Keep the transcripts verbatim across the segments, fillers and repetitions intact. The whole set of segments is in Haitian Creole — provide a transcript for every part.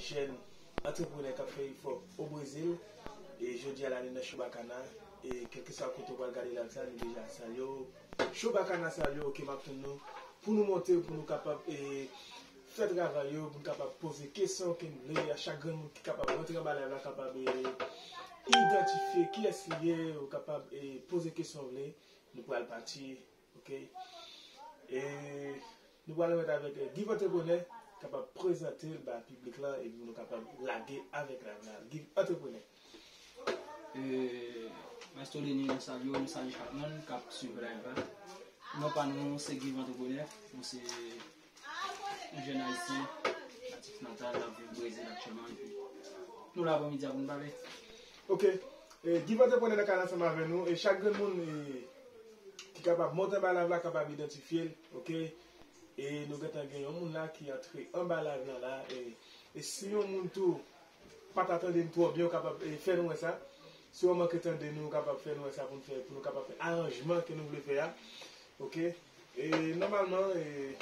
jèn antreprenè k ap fè efò o Brezil. E jodi a la, li nan Chobakana. E kèlkeswa kote w pral gade live sa, nou deja salye w. Chobakana salye w, oke, m ap tann nou. Pou nou monte, pou nou kapab, e, fè travay yo, pou nou kapab poze kesyon ke nou vle. A chak grenn moun ki kapab rantre anba live la, kapab, e, idantifye kiyès li ye, ou kapab, e, poze kesyon w vle. Nou pral pati, oke. E nou pral remèt avèk, e, Give Entrepreneur, kapab prezante l ba piblik la, epi nou kapab lage avèk live la. Give Entrepreneur. E, Maestro Denis, nou salye w, nou salye chak moun k ap swiv live la. Non pa nou, se Give Entrepreneur. Nou se yon jèn ayisyen, natif natal, n ap viv Brezil aktyèlman, epi nou la aprèmidi a pou nou pale. Oke. E, Give Entrepreneur nan kay la ansanm avè nou. E chak grenn moun, e, ki kapab monte anba live la, kapab idantifye l, oke? E nou gentan gen yon moun la ki antre anba live la la. E, e si yon moun tou pa ta tande n twò byen, ou kapab, e, fè nou wè sa. Si w manke tande nou, ou kapab fè nou wè sa pou n fè, pou nou kapab fè aranjman ke nou vle fè a. Oke? E nòmalman, e,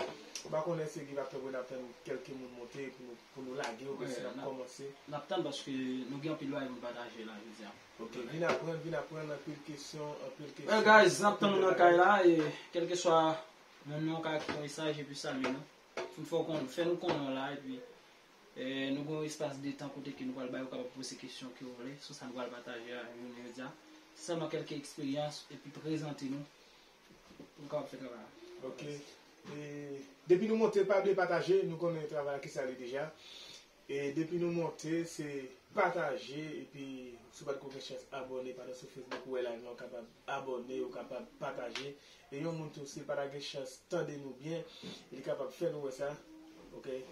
ou pa konnen se ki va fè pou n ap tann kèlke moun monte pou nou, pou nou lage, oubyen si n ap kòmanse. N ap tann paske nou gen anpil bagay pou n pataje la jodi a. Oke, vin aprann, vin aprann anpil kesyon, anpil kesyon. Well, guys, n ap tann nou nan kay la, e kèlkeswa moun nan, ou ka kite yon mesaj epi salye nou. Pou n fè w konn, fè nou konnen w la, epi, e, nou gen yon espas de tan kote ke nou pral bay, ou kapab poze kesyon ke w vle sou sa nou pral pataje a jounen jodi a. Se sèlman kèlke eksperyans, epi prezante nou, pou nou kapab fè travay la. Oke. E, depi nou monte, pa bliye pataje, nou konnen travay la ki sa li deja. E depi nou monte, se pataje, epi si w pa t ko gen chans abòne, pandan sou Facebook ou wè live la, ou kapab abòne, ou kapab pataje. E yon moun tou, si l pa ta gen chans tande nou byen, li kapab fè nou wè sa. Oke?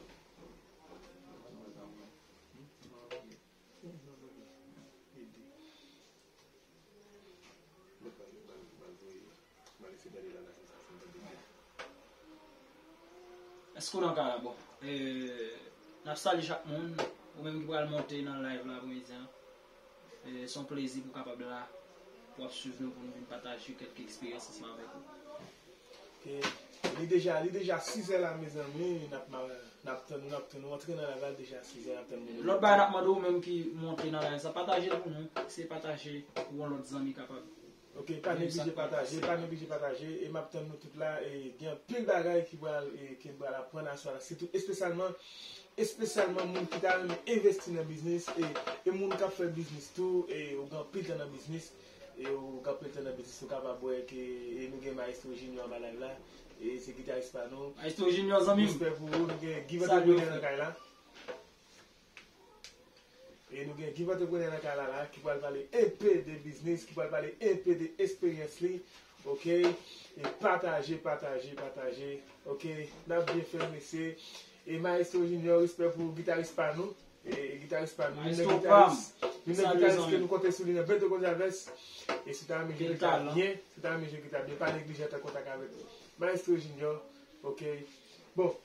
Èske w nan kay la? Bon, e, n ap salye chak moun. Ou menm ki pral monte nan live la, aprèmidi an, e, se yon plezi pou w kapab la, pou w ap swiv nou, pou nou vin pataje kèlke eksperyans ansanm avèk ou. Oke. Li deja, li deja sizè la, mezanmi. N ap ma-, n ap tann, n ap tann. Nou antre nan live la, li deja sizè, n ap tann moun yo. Lòt bagay n ap mande w menm ki monte nan live sa, pataje l pou nou. Se pataje pou yon lòt zanmi kapab. Oke, pa neglije pataje, pa neglije pataje. E m ap tann nou tout la. E gen anpil bagay ki pral, e, ke n pral aprann aswè la. Sitou, espesyalman, espesyalman moun ki ta renmen envesti nan biznis, e, e moun k ap fè biznis tou, e ou gen anpil tan nan biznis, e ou gen anpil tan nan biznis, ou kapab wè ke, e nou gen Maestro Junior anba live la, e se gitaris pa nou. Maestro Junior, zanmi m. Respè pou ou, nou gen Give Entrepreneur nan kay la. E nou gen Give Entrepreneur nan kay la la, ki pral pale enpe de biznis, ki pral pale enpe de esperyans li. Oke? E pataje, pataje, pataje. Oke? N ap byen fè l, mesye. E Maestro Junior, respè pou gitaris pa nou. E gitaris pa nou. Youn nan gitaris, youn nan gitaris ke nou konte sou li nan Beto Gonzalez. E si w ta renmen jwe gita byen, si w ta renmen jwe gita byen, pa neglije antre an kontak avèk Maestro Junior. Oke? Bon.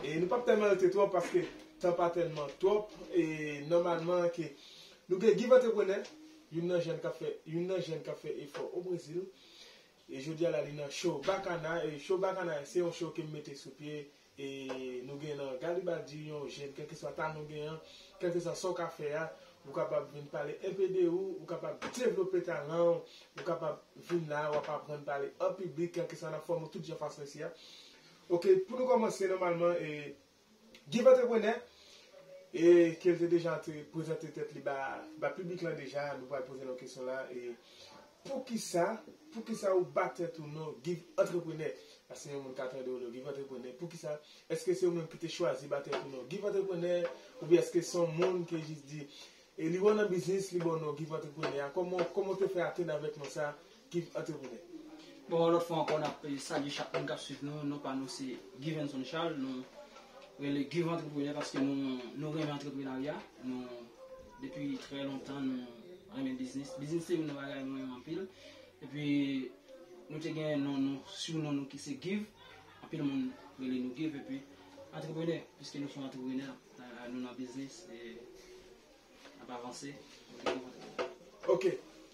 E nou p ap tèlman rete twòp paske tan pa tèlman twòp. E nòmalman ke nou gen Give Entrepreneur, youn nan jèn k ap fè, youn nan jèn k ap fè efò o Brezil. E jodi a la, li nan Chobakana. E Chobakana, se yon show ke m mete sou pye. E nou gen nan Garibaldi, yon jèn, kèlkeswa talan w genyen, kèlkeswa sa w ka fè a, ou kapab vin pale enpe de ou, ou kapab devlope talan w, ou kapab vin la, w ap aprann pale an piblik, kèlkeswa n ap fòme w tout jan fason isi a. Oke, pou nou kòmanse nòmalman, e, Give Entrepreneur, e ke l te deja antre, prezante tèt li ba, ba piblik lan deja, nou pral poze l yon kesyon la, e poukisa, poukisa ou ba tèt ou non Give Entrepreneur? Paske yon moun ka tande w non Give Entrepreneur, poukisa? Èske se ou menm ki te chwazi ba tèt ou non Give Entrepreneur, oubyen èske se yon moun ki jis di, e li wè w nan biznis, li ba w non Give Entrepreneur a? Kòman, kòman w te fè atenn avèk non sa? Give Entrepreneur. Bon, yon lòt fwa ankò, n ap, eh, salye chak moun k ap swiv nou. Non pa nou se Givenson Charles. Nou rele Give Entrepreneur paske nou, nou renmen antreprenarya. Nou, depi trè lontan, nou renmen biznis. Biznis se youn nan bagay nou renmen anpil. Epi, nou te gen non nou, surnon nou ki se Give. Anpil moun rele nou Give. Epi, antreprenè, piske nou se yon antreprenè, eh, nou nan biznis. E, n ap avanse. Ok.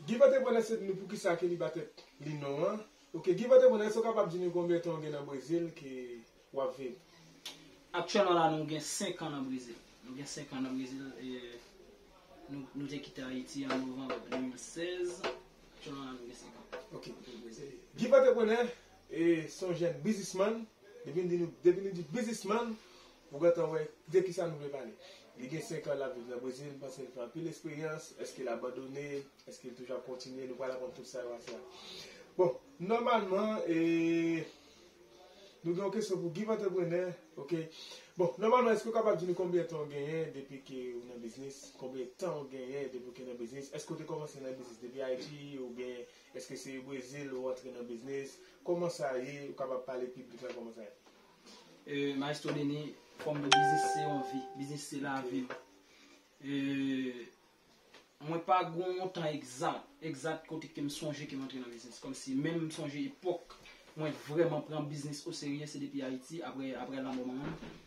Give Entrepreneur se nou poukisa ke li ba tèt li non an. Ok, Give Entrepreneur, èske w kapab di nou konbyen tan w gen nan Brezil ke w ap viv? Aktyèlman la, nou gen senk an nan Brezil. Nou gen senk an nan Brezil, e nou, nou te kite Ayiti an novanm de mil sèz. Aktyèlman la, nou gen senk an. Ok. Give Entrepreneur, e, se yon jèn biznismann. Depi n di nou, depi nou di biznismann, ou gentan wè de kisa nou vle pale. Li gen senk an l ap viv nan Brezil, m panse l fè anpil eksperyans. Èske l abandone? Èske l toujou ap kontinye? Nou pral aprann tout sa yo aswè a. Bon, nòmalman, e, nou gen yon kesyon pou Give Entrepreneur, ok? Bon, nòmalman, èske w kapab di nou konbyen tan w genyen depi ke w nan biznis? Konbyen tan w genyen depi w ke nan biznis? Èske w te kòmanse nan biznis depi Ayiti, oubyen èske se Brezil ou antre nan biznis? Kòman sa ye? Ou kapab pale piblik la kòman sa ye? E, Maestro Denis, fò m di w, biznis se yon vi, biznis se lavi. E, mwen pa gen yon tan egzak, egzak kote ke m sonje ke m antre nan biznis. Kòmsi menm m sonje epòk mwen vrèman pran biznis oserye, se depi Ayiti, apre, apre lanmò manman m.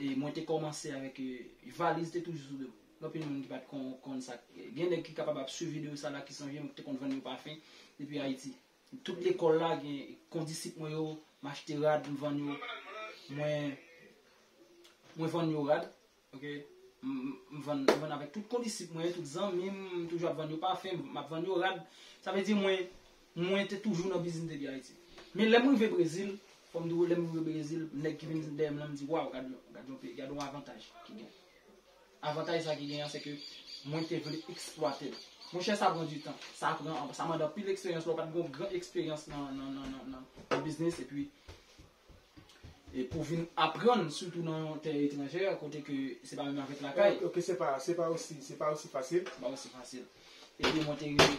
E mwen te kòmanse avèk, e, valiz te toujou sou do m. Gen anpil moun ki pa t konn, konn sa. Gen nèg ki kapab ap swiv videyo sa la ki sonje mwen te konn vann yo pafen depi Ayiti. Tout lekòl la gen kondisip mwen yo, m achte rad, m vann yo. Mwen, mwen vann yo rad, ok? M, m vann, m vann avèk tout kondisip mwen, tout zanmi m, m toujou ap vann yo pafen, m ap vann yo rad. Sa vle di mwen, mwen te toujou nan biznis depi Ayiti. Men lè m rive Brezil, fò m di w, lè m rive Brezil, nèg ki vin dèyè m nan, m di, "Waw, gad yon, gad yon peyi, gad yon avantaj ki gen." Avantaj sa ki gen an, se ke mwen te vle eksplwate l. Monchè, sa pran di tan. Sa pran, sa mande anpil eksperyans. Lè w pa t gen yon gran eksperyans nan, nan, nan, nan, nan, nan biznis, epi, e pou vin aprann, sitou nan yon tè etranjè, kote ke se pa menm avèk lakay. Ok, se pa, se pa osi, se pa osi fasil. Se pa osi fasil. Epi mwen te rive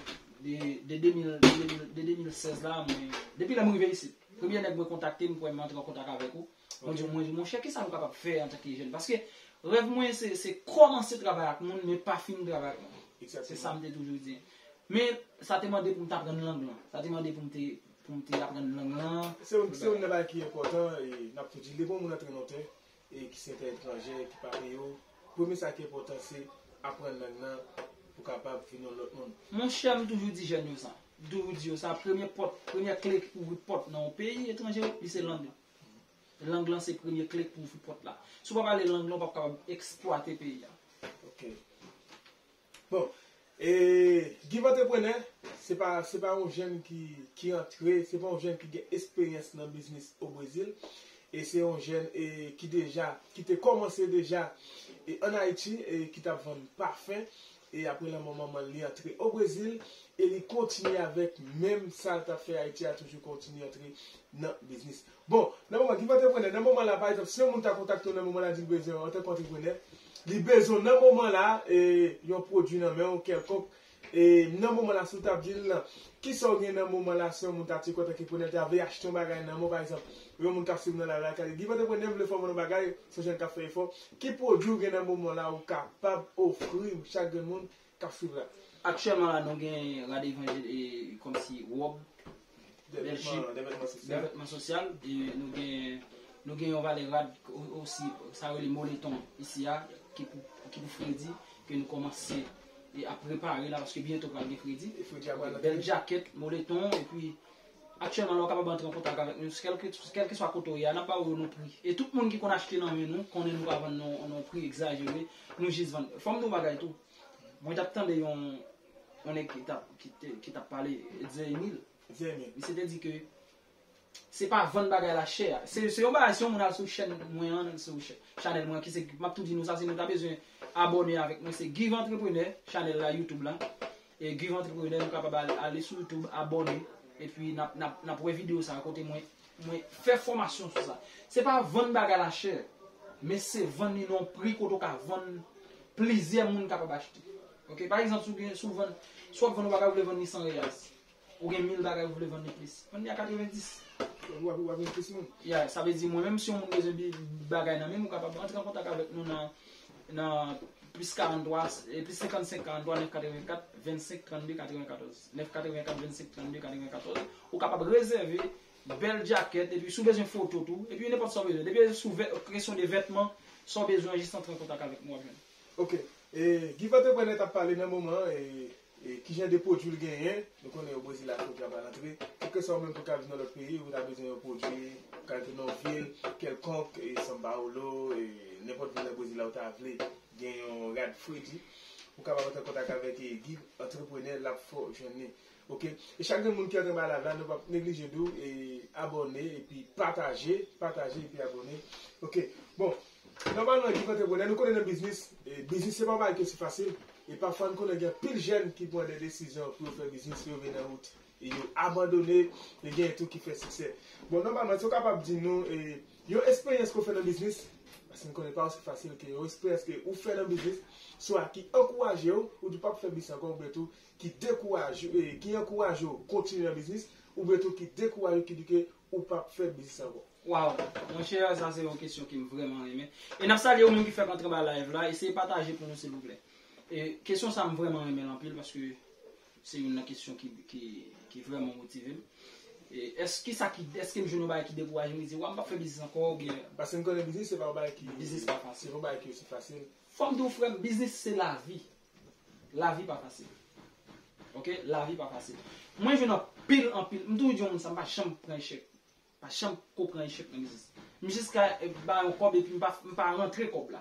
de, de de mil, de de mil, de de mil sèz la, mwen, depi lè m rive isit, premye nèg mwen kontakte, m kwè m antre an kontak avèk ou. Mwen di, mwen di, monchè, kisa nou kapab fè antanke jèn? Paske rèv mwen, se, se kòmanse travay ak moun, men pa fin travay ak moun. Se sa m te toujou di. Men sa te mande pou m t aprann lang lan. Sa te mande pou m te, pou m te aprann lang lan. Se youn, se youn nan bagay ki enpòtan, e n ap tou di, depi yon moun antre nan yon tè, e ki se tè etranjè, ki pa peyi w, premye sa ki enpòtan, se aprann lang lan pou kapab vin yon lòt moun. Monchè, m toujou di jèn yo sa. M toujou di yo sa, premye pòt, premye kle ki ouvri pòt nan yon peyi etranjè, li se lang lan. Lang lan se premye kle pou ouvri pòt la. Si w pa pale lang lan, w p ap kapab eksplwate peyi a. Ok. Bon, e, Give Entrepreneur, se pa, se pa yon jèn ki, ki antre, se pa yon jèn ki gen esperyans nan biznis o Brezil. E se yon jèn, e, ki deja, ki te kòmanse deja, e, ann Ayiti, e ki t ap vann pafen. E apre lanmò manman l, li antre o Brezil, e li kontinye avèk menm sa l t ap fè Ayiti a, toujou kontinye antre nan biznis. Bon, nan moman, Give Entrepreneur, nan moman la, pa egzanp, si yon moun ta kontakte w nan moman la, di l bezwen, antanke antreprenè, li bezwen nan moman la, e, yon pwodui nan men w kèlkonk, e, nan moman la, si w t ap di l, kisa w gen nan moman la, si yon moun ta tcheke w antanke antreprenè, ta vle achte yon bagay nan men w, pa egzanp, yon moun k ap swiv nan live la, ka di, Give Entrepreneur, m vle fè w vann yon bagay, se yon jèn k ap fè efò, ki pwodui w gen nan moman la, ou kapab ofri chak grenn moun k ap swiv la? Aktyèlman la, nou gen rad evanjel, e, kòmsi wòb, bèl jip, de vètman sosyal, e nou gen, nou gen yon valè rad o-, osi, sa rele moleton isi a, ki pou, ki pou fredi, ke nou kòmanse, e, ap prepare la, paske byento pral gen fredi. E fredi a pral bèl djakèt, moleton, epi aktyèlman la, ou kapab antre an kontak avèk nou, kèlke, kèlkeswa kote w ye a, n ap ba ou yo nan pri. E tout moun ki konn achte nan men nou, konnen nou pa vann nan, nan pri egzajere, nou jis vann. Fò m di w yon bagay tou. Mwen t ap tande yon, yon nèg ki t ap, ki te, ki t ap pale, Edzer Emile. Edzer Emile. Misye te di ke se pa vann bagay la chè. Se, se yon bagay, si yon moun al sou chèn mwen an, sou chè-, chanèl mwen, ki se, m ap tou di nou sa, si nou ta bezwen abòne avèk mwen, se Give Entrepreneur, chanèl la, YouTube la. E Give Entrepreneur, nou kapab al-, ale sou YouTube, abòne, epi n ap, n ap, n ap wè videyo sa a kote mwen, mwen fè fòmasyon sou sa. Se pa vann bagay la chè, men se vann li nan yon pri kote w ka vann plizyè moun kapab achte. Ok, pa egzanp, si w gen, si w vann, si w ap vann yon bagay, ou vle vann li san reyal. Ou gen mil bagay, ou vle vann li plis. Vann li a katrevenndis. W ap, w ap gen plis moun. Ya, sa vle di, mwen menm, si yon moun bezwen bi-, bagay nan men m, ou kapab antre an kontak avèk nou nan, nan plis karant twa, e, plis senkannsenk karant twa nèf katrevenkat vennsenk trannde katrevenkatòz. Nèf katrevenkat vennsenk trannde katrevenkatòz. Ou kapab rezève bèl djakèt, epi si w bezwen foto tou, epi nenpòt sa w bezwen. Depi sou vè-, kesyon de vètman, sa w bezwen, jis antre an kontak avèk nou, w ap jwenn. Ok. E, Give Entrepreneur t ap pale nan moman an, e, e, kijan de pwodui l genyen. Nou konnen o Brezil la, pwodui a pa rantre. Kèlkeswa ou menm tou ka viv nan lòt peyi, ou ta bezwen yon pwodui, ka rete nan yon vil kèlkonk, e, São Paulo, e, Nenpòt vil nan Brezil la ou ta vle gen yon rad fredi, ou kapab antre an kontak avèk, eh, Guy, antreprenè, l ap fè w jwenn li. Oke? E chak grenn moun ki antre bay live la, nou p ap neglije di w, eh, abòne, epi pataje, pataje, epi abòne. Oke? Bon, nòmalman, Guy Entreprenè, nou konnen nan biznis, eh, biznis se pa bagay ki osi fasil. E pafwa, nou konnen gen anpil jèn ki pran de desizyon pou yo fè biznis, yo vin nan wout. E yo abandone, e gen tou ki fè siksè. Bon, nòmalman, si w kapab di nou, e, yon esperyans ke w fè nan biznis, paske m konnen pa osi fasil ke yon esperyans ke ou fè nan biznis, swa ki ankouraje w, ou di w p ap fè biznis ankò, oubyen tou ki dekouraje, e, ki ankouraje w kontinye nan biznis, oubyen tou ki dekouraje w, ki di ke ou p ap fè biznis ankò. Waw, monchè, sa se yon kesyon ke m vrèman renmen. E n ap salye ou menm ki fèk antre anba live la, eseye pataje pou nou, silvouplè. E kesyon sa m vrèman renmen l anpil, paske se youn nan kesyon ki, ki, ki vrèman motive m. E èske sa ki, èske m jwenn yon bagay ki dekouraje m, ki di, "Wa, m p ap fè biznis ankò," oubyen Paske m konnen biznis se pa yon bagay ki, biznis pa fasil. Se pa yon bagay ki osi fasil. Fò m di w, frè m, biznis se lavi. Lavi pa fasil. Oke? Lavi pa fasil. Mwen jwenn anpil, anpil. M toujou di yon moun sa, m pa janm pran echèk. Pa janm ko pran echèk nan biznis. M jiska, eh, bay yon kòb epi m pa, m pa rantre kòb la.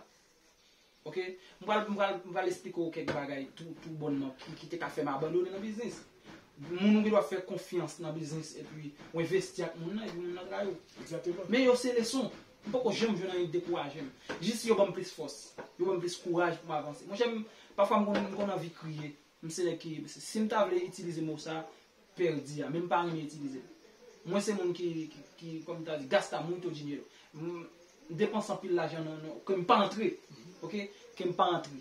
Oke? M pral, m pral, m pral esplike w kèk bagay tou, tou bònman ki, ki te ka fè m abandone nan biznis. Moun ou gen dwa fè konfyans nan biznis epi w envesti ak moun nan epi moun nan trayi w. Egzakteman. Men yo se leson. M poko janm jwenn anyen ki dekouraje m. Jis yo ban m plis fòs. Yo ban m plis kouraj pou m avanse. Monchè, m, pafwa m konn, m konn anvi kriye. M se nèg ki, si m ta vle itilize mo sa, pèdi a, men m pa renmen itilize l. Mwen se moun ki, ki, ki, kòm ta di, gasta muito dinheiro. M, m depanse anpil lajan nan, nan, ke m pa antre. Oke? Ke m pa antre.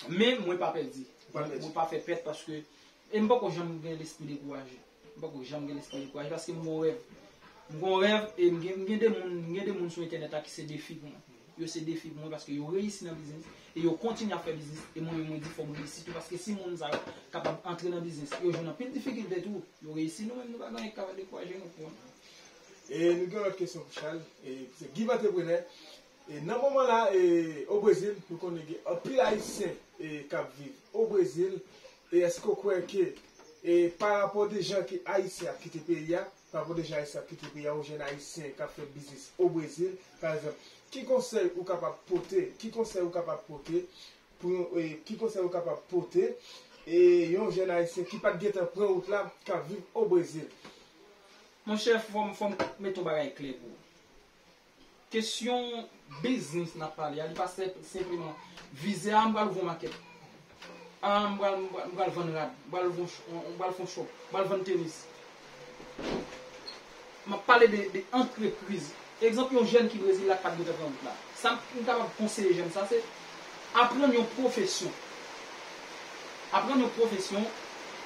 Men mwen pa pèdi. Ou pa pèdi. Mwen pa fè pèt paske, e m poko janm gen lespri dekouraje. M poko janm gen lespri dekouraje paske m gon rèv. M gon rèv e m gen, m gen de moun, m gen de moun sou entènèt la ki se defi pou mwen. Yo se defi pou mwen paske yo reyisi nan biznis e yo kontinye ap fè biznis e mwen menm mwen di fò m reyisi tou paske si moun sa yo kapab antre nan biznis, yo jwenn anpil difikilte tou, yo reyisi, nou menm nou pa gen anyen ki kapab dekouraje nou, pou mwen. E nou gen yon lòt kesyon pou Charles. E se Guy Entreprenè. E nan moman la, e, o Brezil, nou konnen gen anpil Ayisyen, e, k ap viv o Brezil. E èske w kwè ke, e, pa rapò de jan ke Ayisyen ap kite peyi a, pa rapò de jan Ayisyen ap kite peyi a, yon jèn Ayisyen k ap fè biznis o Brezil, pa egzanp, ki konsèy ou kapab pote, ki konsèy ou kapab pote pou yon, e, ki konsèy ou kapab pote, e, yon jèn Ayisyen ki pa t gentan pran wout la, k ap viv o Brezil? Monchè, fò m, fò m mete yon bagay klè pou ou. Kesyon biznis n ap pale a, li pa senp-, senpleman vize, a, m pral ouvri yon makèt. A, m pral, m pral, m pral vann rad, m pral ouvri yon ch-, yon, m pral fè yon shop, m pral vann tenis. M ap pale de, de antrepriz. Egzanp, yon jèn ki Brezil la k pa t gentan pran wout la. Sa m, m kapab konseye jèn sa, se aprann yon pwofesyon. Aprann yon pwofesyon,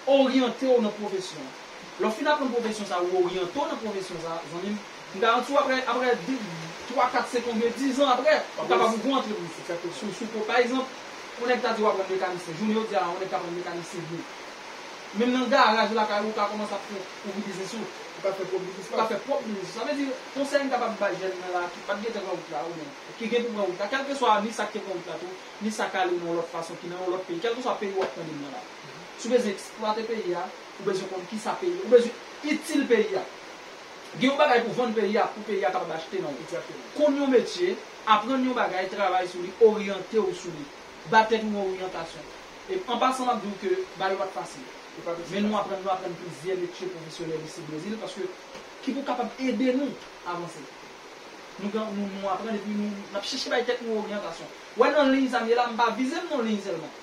oryante w nan pwofesyon an. Lè w fin aprann pwofesyon sa, ou oryante w nan pwofesyon sa, zanmi m, m garanti w apre, apre de, twa, kat, senk, oubyen diz an apre, ou kapab ouvri yon antrepriz. Egzakteman. Sou, sou, pa egzanp, yon nèg ta di w aprann mekanisyen. Jounen jodi a, yon nèg ka aprann mekanisyen byen. Menm nan garaj lakay ou, ou ka kòmanse ap fè, ouvri biznis ou. Ou ka fè pwòp biznis ou. Ou ka fè pwòp biznis ou. Sa vle di, konsèy m kapab bay jèn nan la, ki pa t gentan pran wout la, oubyen ki gen pou pran wout la, kèlkeswa ni sa k te pran wout la tou, ni sa k ale nan yon lòt fason, ki nan yon lòt peyi, kèlkeswa peyi w ap tande m nan la. Si w bezwen eksplwate peyi a, ou bezwen konn kisa peyi a, ou bezwen itil peyi a. Gen yon bagay pou vann peyi a, pou peyi a kapab achte nan ou. Egzakteman. Konn yon metye, aprann yon bagay, travay sou li, oryante w sou li. Ba tèt ou yon oryantasyon. E an pasan, m ap di w ke bagay yo pa t fasil. Yo pa t fasil. Men nou aprann, nou aprann plizyè metye pwofesyonèl isit Brezil, paske ki pou kapab ede nou avanse. Nou gen, nou, nou aprann epi nou, n ap chèche bay tèt nou oryantasyon. Ou wè nan liy sa m ye la, m pa vize m nan liy sèlman.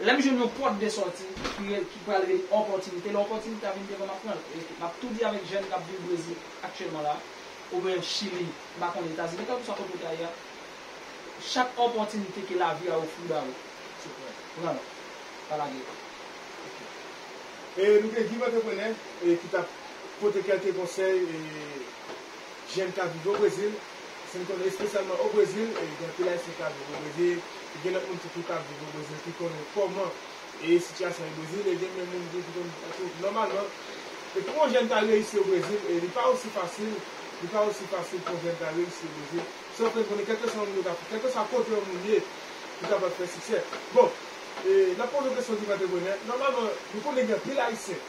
Lè m jwenn yon pòt de sòti ki, ki pral rele opòtinite, lè opòtinite a vin devan m ap pran l. E m ap tou di avèk jèn k ap viv Brezil aktyèlman la, oubyen Chili, m pa konnen Etazini, kèlkeswa kote w ta ye a, chak opòtinite ke lavi a ofri ba ou, pran l. Pa lage l. E nou gen Guy Entreprenè, e ki t ap pote kèlke konsèy, e jèn k ap viv o Brezil, si n konnen espesyalman o Brezil, e gen anpil Ayisyen k ap viv o Brezil, e gen lòt moun tou ki p ap viv o Brezil, ki konnen kòman e sitiyasyon o Brezil, e gen menm moun tou ki konnen tou nòmalman. E pou yon jèn ta reyisi o Brezil, e li pa osi fasil, li pa osi fasil pou yon jèn ta reyisi o Brezil. Sòf ke konnen kèlkeswa moun yo ka fè, kèlkeswa kote yon moun ye, li kapab fè siksè. Bon, e, n ap poze yon kesyon ki pa te konnen. Nòmalman, nou konnen gen anpil Ayisyen.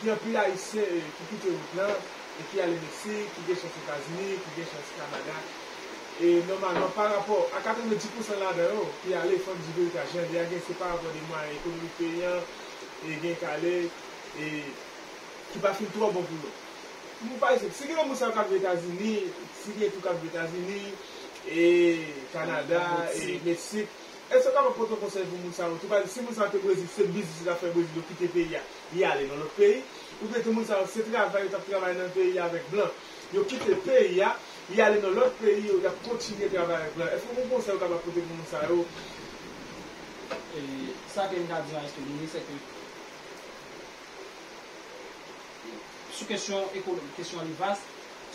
Gen anpil Ayisyen, e, ki kite wout lan, e ki ale Meksik, ki gen chans Etazini, ki gen chans Kanada. E nòmalman, pa rapò a katrevenndis pousan ladan yo ki ale, fò n di verite a jan l ye a, gen se pa rapò de mwayen ekonomik peyi an, e gen k ale, e ki pa fin twò bon pou yo. Pou pa egzanp, si gen yon moun sa yo k ap viv Etazini, si gen tou k ap viv Etazini, e Kanada, e Meksik, èske w kapab pote yon konsèy pou moun sa yo tou? Pa egzanp, si moun sa yo te Brezil, se biznis yo t ap fè Brezil, yo kite peyi a, y ale nan lòt peyi, oubyen tou moun sa yo se travay yo t ap travay nan peyi a avèk blan, yo kite peyi a, y ale nan lòt peyi, yo, y ap kontinye travay avèk blan. Èske w gen yon konsèy ou kapab pote pou moun sa yo? E, sa ke m ka di Maestro Denis, se ke sou kesyon ekonomik, kesyon an li vas,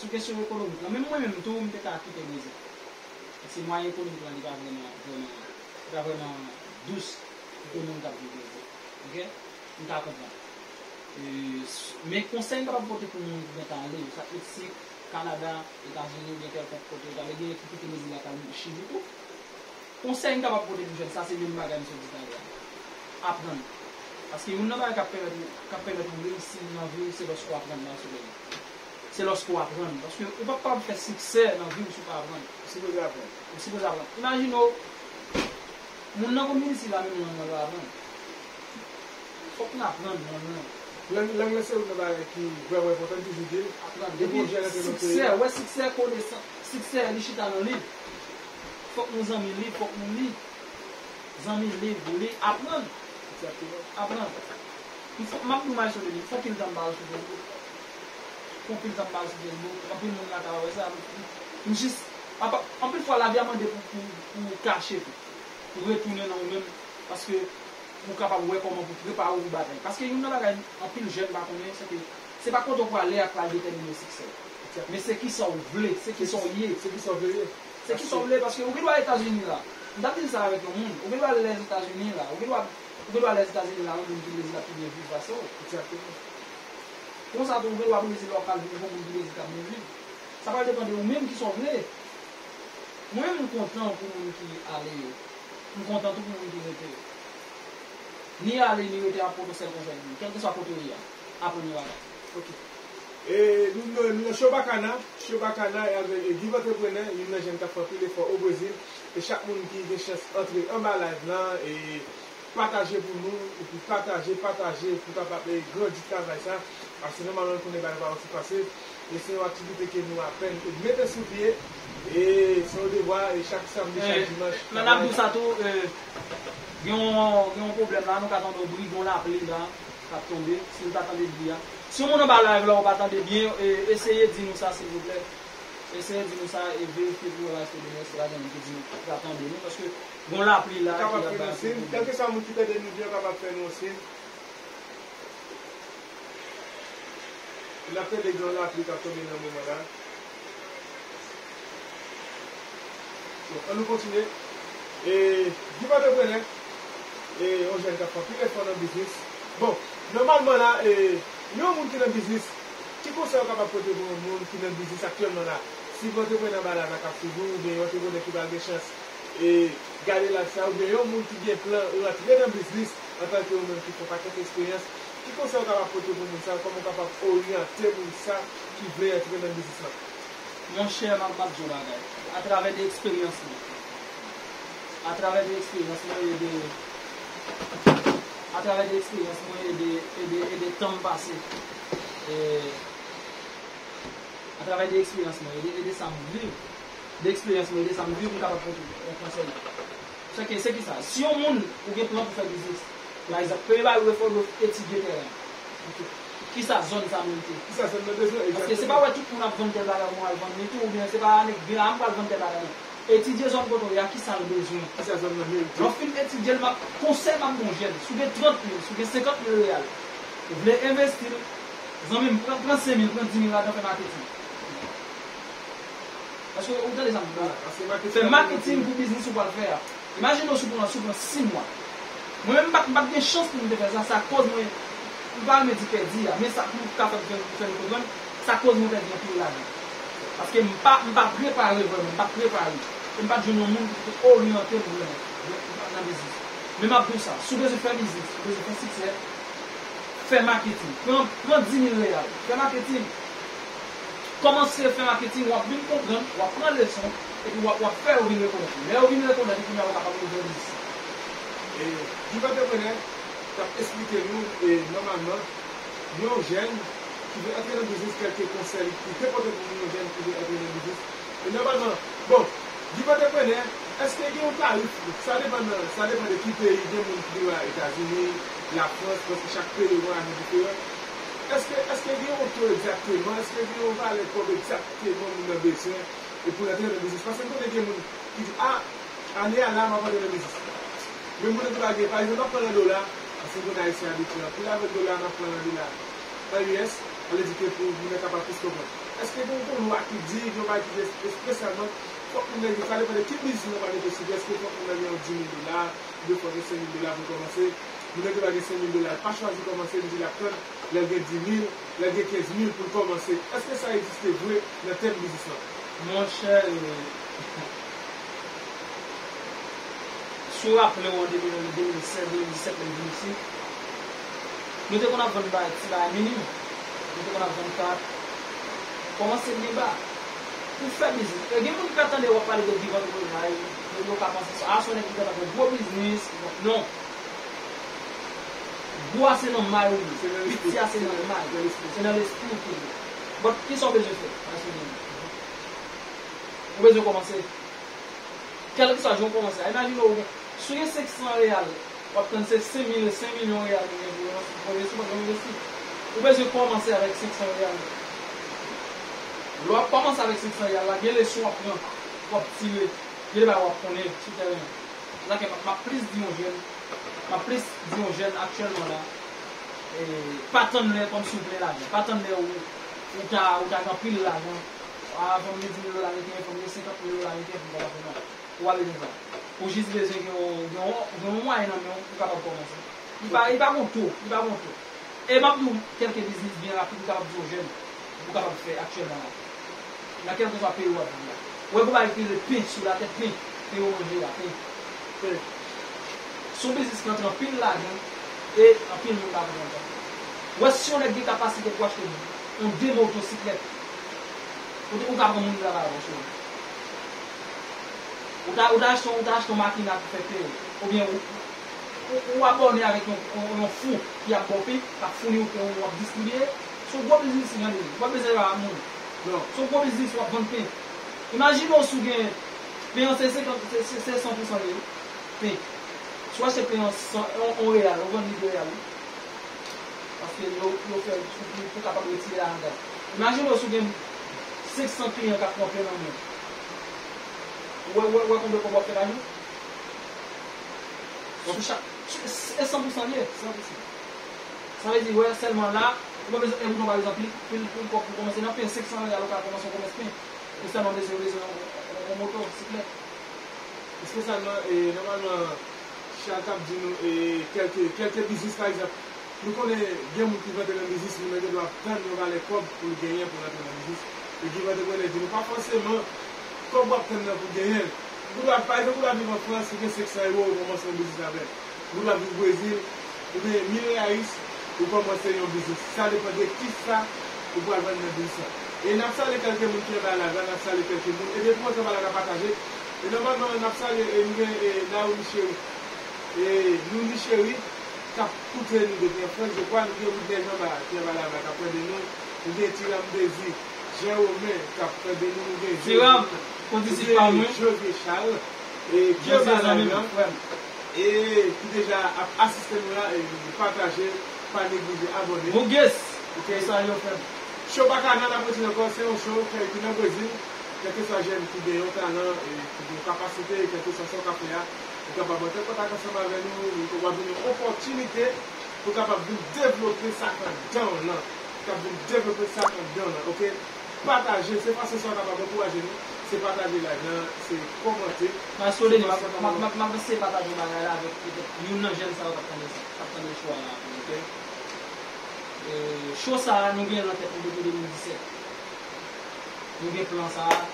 sou kesyon ekonomik lan, menm mwen menm tou, m te ka kite Brezil. Paske mwayen ekonomik lan, li pa vrèman, vrèman, li pa vrèman dous pou moun k ap viv Brezil. Oke? M ka konprann. E, s- men konsèy m kapab pote pou moun ki gentan ale, sa Meksik, Kanada, Etazini, oubyen kèlkonk kote yo t ale, gen ki kite Brezil la k al Chili tou. Konsèy m kapab pote pou jèn sa, se menm bagay m sot di talè a. Aprann. Paske youn nan bagay k ap pèmèt ou, k ap pèmèt ou reyisi nan vi w, se lòske w aprann nan sou li. Se lòske w aprann. Paske ou p ap kapab fè siksè nan vi w si w pa aprann. Ou sipoze aprann. Ou sipoze aprann. Imajine w, moun nan konn vin isit la, menm lang nan l pa aprann. Fòk n aprann lang nan. Lang, lang nan se youn nan bagay ki vrèman enpòtan, m toujou di l. Aprann. Depi w jèn antre nan peyi a. Siksè, wè siksè konesans, siksè li chita nan liv. Fòk nou zanmi liv, fòk nou li. Zanmi liv, li, aprann. Egzakteman. Aprann. M fò- m ap di w Maestro Denis, m fè anpil tan m pa al sou Facebook. M fè anpil tan m pa al sou Facebook. Anpil moun lakay wè sa. M jis, apa- anpil fwa lavi a mande pou, pou, pou w kache tou. Pou w retounen nan ou menm. Paske pou w kapab wè kòman pou w prepare w pou batay. Paske youn nan bagay anpil jèn pa konnen, se ke se pa kote w prale a k pral detèmine siksè w. Men se kisa w vle, se kisa w ye. Se kisa w vle ye. Se kisa w vle, paske ou gen dwa Etazini la. M t ap di sa avèk yon moun. Ou gen dwa Lèzetazini la. Ou gen dwa, ou gen dwa Lèzetazini la, yon moun ki Brezil ap pi byen viv pase w. Egzakteman. Konsa tou, ou gen dwa Brezil la, w ap al viv yon moun ki Brezil k ap byen viv. Sa pral depann de ou menm kisa w vle. Mwen menm, m kontan pou moun ki ale yo. M kontan tou pou moun ki rete yo. Ni ale, ni rete ap pote sèl konsèy pou nou. Kèlkeswa kote w ye a, aprann yon bagay. Ok. E, nou, nou, nou nan Show Bakana, Show Bakana e avèk, e, Give Entrepreneur, youn nan jèn k ap fè anpil efò o Brezil. E chak moun ki gen chans antre anba live lan, e pataje pou nou, epi pataje, pataje pou kapab, e, grandi travay sa. Paske nòmalman nou konnen bagay pa osi fasil. E se yon aktivite ke nou apèn mete sou pye. E se yon devwa, e chak samdi, chak dimanch. Men n ap di w sa tou, e, gen yon, gen yon pwoblèm la, nou ka tande yon bri, gen yon lapli la k ap tonbe, si nou ta tande bri a. Si yon moun anba live la, ou pa tande byen, e, eseye di nou sa, silvouplè. Eseye di nou sa, e verifye pou wè si gen moun ki di nou, ki ka tande nou, paske gen yon lapli la ki ap bay yon ti pwoblèm. Kèlkeswa moun ki tande nou byen, kapab fè nou yon siy. N ap tande gen yon lapli k ap tonbe nan moman la. Bon, ann nou kontinye. E, Give Entrepreneur, e, yon jèn k ap fè anpil efò nan biznis. Bon, nòmalman la, e, yon moun ki nan biznis, ki konsèy ou kapab pote pou yon moun ki nan biznis aktyèlman la? Si gen entreprenè anba live la k ap swiv ou, oubyen yon entreprenè ki pral gen chans, e, gade live sa, oubyen yon moun ki gen plan rantre nan biznis, antanke ou menm ki fè yon pakèt esperyans, ki konsèy ou kapab pote pou moun sa yo? Kòman ou kapab oryante moun sa ki vle antre nan biznis lan? Monchè, m ap, m ap di w yon bagay. Atravè de eksperyans mwen, atravè de eksperyans mwen e de, atravè de eksperyans mwen e de, e de, e de tan m pase, e, atravè de eksperyans mwen e de, e de sa m viv, de eksperyans mwen e de sa m viv, m kapab pote yon konsèy. Se ke, se kisa? Si yon moun, ou gen plan pou fè biznis, pa egzanp, premye bagay ou fè, ou dwe etidye tèren an. Kisa zòn sa merite? Kisa zòn nan bezwen? Paske se pa wè tout moun ap vann tèl bagay ou al vann li tou, oubyen se pa nèg byen a m pral vann tèl bagay non. Etidye zòn kote w ye a, kisa l bezwen. Kisa zòn nan merite? Lè w fin etidye l, m ap, konsèy m ap ba w jèn, si w gen trant mil, si w gen senkant mil reyal, ou vle envesti l, zanmi m, pran, pran senk mil, pran di mil ladan, fè maketing. Paske ou tande sa m di la. Fè maketing pou biznis ou pral fè a. Imajine w si w pran, si w pran sis mwa. Mwen menm m pa t, m pa t gen chans pou m te fè sa, sa koz mwen, m pa renmen di pèdi a, men sa pou ka fè m fè, fè nou konprann, sa koz mwen pèdi anpil lajan. Paske m pa, m pa prepare vrèman, m pa t prepare. E m pa t jwenn yon moun ki te oryante m vrèman nan biznis. Men m ap di w sa, si w bezwen fè biznis, si w bezwen fè siksè, fè maketing. Pran, pran di mil reyal, fè maketing. Kòmanse fè maketing, w ap vin konprann, w ap pran leson, Epi w ap, w ap fè yo vin rekonèt ou. Lè yo vin rekonèt ou, kounye a ou kapab ouvri yon biznis. E, Guy Entrepreneur t ap esplike nou, e, nòmalman, yon jèn ki vle antre nan biznis, kèlke konsèy li te pote pou yon jèn ki vle antre nan biznis. E nòmalman, bon, Guy Entrepreneur, èske gen yon tarif? Sa depann, sa depann de ki peyi, gen moun ki viv a Etazini, Lafrans, paske chak peyi gen yon lajan diferan. Èske, èske gen yon to egzakteman? Èske gen yon valè kòb egzakteman moun nan bezwen e pou l antre nan biznis? Paske m konnen gen moun ki di, a, ane a la, m ap antre nan biznis. Men moun nan te pa gen, pa egzanp, m ap pran nan dola, paske m konnen Ayisyen abitye anpil avèk dola, m ap pran nan dola. An U S, sa vle di ke pou moun nan kapab plis konprann. Èske gen yon lwa ki di, gen yon bagay ki di espesyalman, fòk moun nan gen, sa depann de ki biznis moun nan pral mete sou pye, èske fòk moun nan gen yon dis mil dola, oubyen fòk gen senk mil dola pou l kòmanse? Moun nan ki pa gen senk mil dola, l pa chwazi kòmanse, li di l ap tann lè l gen dis mil, lè l gen kenz mil pou l kòmanse. Èske sa egziste vre nan tèm biznis lan? Monchè, e, si w raple w an de mil, de mil sèz, de mil disèt, lè m vin isit, nou te konn ap vann bagay, ti bagay minim. Nou te konn ap vann kat. Kòmanse byen ba. Pou fè biznis. E gen moun ki ka tande w ap pale de Guy Entrepreneur, yo, yo ka panse sa, a, se yon nèg ki gentan fè gwo biznis. Non. Gwo a se nan may ou ye. Se nan lespri. Piti a se nan may. Se nan lespri. Se nan lespri ou te ye. But, kisa w bezwen fè? Ou bezwen kòmanse. Kèlkeswa jan w kòmanse a. Imajine w gen, si w gen senk san reyal, w ap tann se senk mil, senk milyon reyal ou gen pou w envesti, pou w envesti. Ou bezwen kòmanse avèk senk san reyal. Lè w ap kòmanse avèk senk san reyal la, gen leson w ap pran, w ap tire, gen de bagay w ap konnen sou tèren an. Se sa k fè m ap, m ap plis di yon jèn, m ap plis di yon jèn aktyèlman la, e, pa tann lè kòmsi w plen lajan. Pa tann lè ou, ou ta, ou ta gen anpil lajan. A, fò m gen dis mil dola, rete, fò m gen senkant mil dola, rete, pou m kapab fè non. Ou pa bezwen sa. Ou jis bezwen gen yon, gen yon, gen yon mwayen nan men w pou w kapab kòmanse. Li pa, li pa gon to, li pa gon to. E m ap di w kèlke biznis byen rapid m kapab di w jèn ou kapab fè aktyèlman la. Nan kèlkeswa peyi w ap viv la. Ou wè gon bagay ki rele pen sou latè, pen, pen yo manje a, pen. Pen. Se yon biznis ki antre anpil lajan e anpil moun pa konprann sa. Ou wè si yon nèg gen kapasite pou achte yon de motosiklèt, ou, ou ka pran moun travay avè w sou. Ou ta, ou ta achte, ou ta achte yon makina pou fè pen. Oubyen ou, ou, ou abòne avèk yon, yon, yon fou ki ap ba w pen, k ap founi w pen, ou ap distribiye. Se yon gwo biznis li ye, ou pa bezwen pa moun. Non. Se yon gwo biznis, w ap vann pen. Imajine w si w gen pen an se senkant, se, se, se san pou san li ye. Pen. Si w achte pen an san, yon, yon reyal, ou vann li de reyal, wi. Paske yo, yo fè l pou, pou, pou kapab retire lajan. Imajine w si w gen senk san kliyan k ap pran pen nan men w. Ou wè, ou wè, ou wè konbyen kòb w ap fè pa jou? Sou chak, sou, e san pou san li ye. San pou san. Sa vle di, wè, sèlman la, ou pa bezwen, e bouton pa bezwen anpil, pil, pil kòb pou kòmanse nan pen, senk san reyal ou ka kòmanse yon kòmès pen. Ou sèlman bezwen, bezwen yon, yon, yon motosiklèt. Espesyalman, e, nòmalman, Chal t ap di nou, e, kèlke, kèlke biznis, pa egzanp, nou konnen gen moun ki vle antre nan biznis, moun nan gen dwa ap tann yon valè kòb pou l genyen pou l antre nan biznis. E ki vle antreprenè di nou, pa fòseman kòb w ap tann nan pou w genyen l. Ou dwa, pa egzanp, ou dwa viv an Frans, ou gen senk san ewo, ou kòmanse yon biznis avè l. Ou dwa viv Brezil, ou gen mil reais, ou kòmanse yon biznis. Sa depann de kisa ou pral vann nan biznis lan. E n ap salye kèlke moun ki anba live la, n ap salye kèlke moun. E depi w antre anba live la, pataje. E nòmalman, n ap salye, e nou gen, e, Naomi Cheri. E Nouni Cheri, k ap koute nou depi an Frans, je kwa, nou gen Widney Jean Bar, ki anba live la, k ap tande nou. Nou gen Tiram Dezi, Jean Romain, k ap tande nou. Nou gen Tiram, kondisip pa mwen. José Charles, e, ki anba live la. E ki deja ap asiste nou la, e pataje, pa neglije abòne. Bougis, ok, sa yo fè. Show Bakana, n ap retounen ankò, se yon show ki nan Brezil. Kèlkeswa jèn ki gen yon talan, e ki gen yon kapasite, kèlkeswa sa w ka fè a, ou kapab antre an kontak ansanm avè nou, w ap jwenn yon opòtinite pou w kapab vin devlope sa k anndan w lan, k ap vin devlope sa k anndan w lan, ok? Pataje, se fason sa w kapab ankouraje nou, se pataje live lan, se kòmante. Maestro Denis, m ap, m ap, m ap, m ap eseye pataje bagay la avèk petèt youn nan jèn sa yo k ap tande, k ap tande show a la, ok? E, show sa a, nou gen l nan tèt nou depi de mil disèt. Nou gen plan sa a,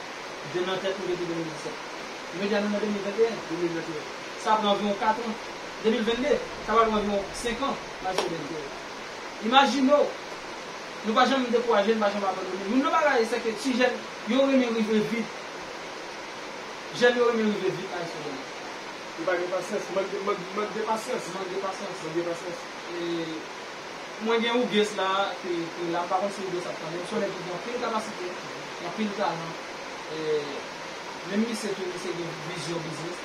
de nan tèt nou depi de mil disèt. Jodi a nou nan de mil venteyen. De mil venteyen. Sa pran anviwon kat an. De mil vennde, sa pral pran anviwon senk an, Maestro Denis. Imajine w, nou pa janm dekouraje, nou pa janm abandone. Youn nan bagay, se ke ti jèn yo renmen rive vit. Jèn yo renmen rive vit, maestro Denis. Yo pa gen pasyans, mank de, mank, mank de pasyans. Mank de pasyans. Mank de pasyans. E, mwen gen Hugues la, ki, ki la, m pa konn si Hugues ap tande m, se yon nèg ki gen anpil kapasite, anpil talan. E, menm misye tou, misye gen vizyon biznis.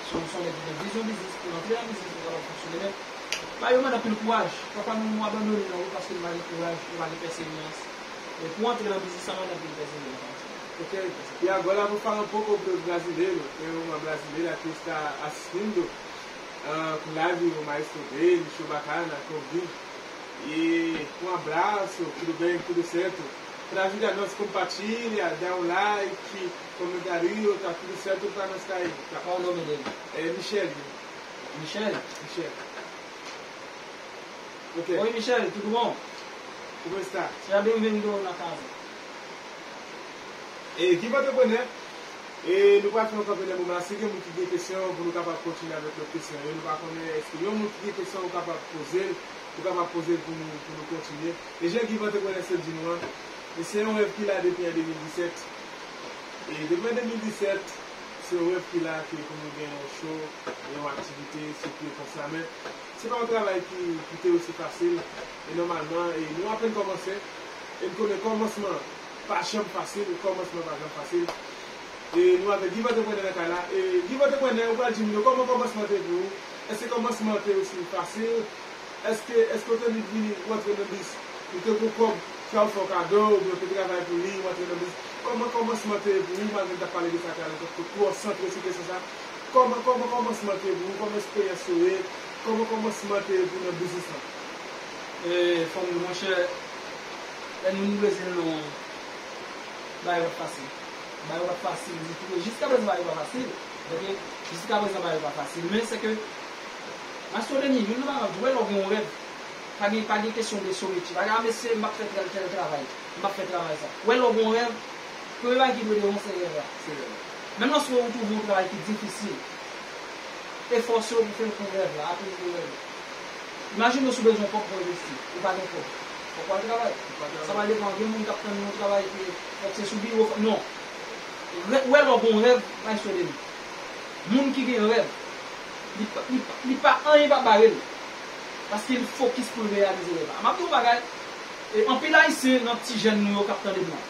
Se yon, se yon nèg ki gen vizyon biznis, pou l antre nan biznis, li kapab fonksyone. Men, ba yo mande anpil kouraj. Papa nou, nou abandone nan wout paske nou pa gen kouraj, nou pa gen pèseverans. E pou antre nan biznis sa, mande anpil pèseverans. Ok. E agora vou fala un pouco para o brasileiro. Tem uma brasileira que está assistindo ah, com live o Maestro dele, show bacana, convite. E um abraço, tudo bem, tudo certo. Pra ajudar nós, compartilha, dá um like, comentário, tá tudo certo pra nós tá aí. Tá? Qual o nome dele? É Michele. Michele? Michele. Ok. Oi, Michele, tudo bom? Como está? Seja bem-vindo na casa. E, Guy Entrepreneur, e nou pral fè yon kanpe nan moman la. Si gen moun ki gen kesyon, pou nou kapab kontinye avèk lòt kesyon yo. Nou pa konnen èske yon moun ki gen kesyon, ou kapab poze l, ou kapab poze l pou nou, pou nou kontinye. E jan Guy Entrepreneur sot di nou an, e se yon rèv ki la depi an de mil disèt. E depi an de mil disèt, se yon rèv ki la ke pou nou gen yon show, yon aktivite, se pye konsa. Men, Se pa yon travay ki, ki te osi fasil, e nòmalman, e nou apèn kòmanse, e n konnen kòmansman pa janm fasil, kòmansman pa janm fasil. E nou avèk Guy Entrepreneur nan kay la, e Guy Entrepreneur, ou pral di m yo kòman kòmansman te pou ou, èske kòmansman te osi fasil, èske, èske w te annik vini rantre nan bis, ou te gon kòb, sa ou fè w kado, oubyen w te travay pou li, ou rantre nan bis, kòman kòmansman te ye pou ou, malgre n t ap pale de sa talè, paske w twò santre sou kesyon sa, Kòman, kòman kòmansman te ye pou ou? Kòman eksperyans yo ye? Kòman kòmansman te ye pou ou nan biznis lan? E, fò m di, monchè, lè nou rive Brezil, non, bagay yo pa t fasil. Bagay yo pa t fasil ditou. E jiskaprezan, bagay yo pa fasil. Oke? Jiskaprezan, bagay yo pa fasil. Men, se ke, Maestro Denis, youn nan bagay, ou wè lè w gen yon rèv, pa gen, pa gen kesyon de sometye. Pa gen, a, mesye, m ap fè tèl, tèl travay. M ap fè travay sa. Ou wè lè w gen yon rèv, premye bagay ki dwe devan w se rèv la. Se rèv la. Menm lòske ou twouve yon travay ki difisil, efòse w pou fè l pou rèv la, akoz de rèv la. Imajine w si w bezwen yon kòb pou envesti, ou pa gen kòb. Fòk w al travay. Ou pa travay. Sa pral depann, gen moun k ap tann yon travay ke fòk se sou biwo, fòk, non. Rè-, ou wè lè w gen yon rèv, Maestro Denis. Moun ki gen rèv, li pa, li pa, li pa, anyen pa bare l. Paske li fokis pou l reyalize rèv la. M ap di w yon bagay, e anpil Ayisyen nan ti jèn nou yo k ap tande m nan.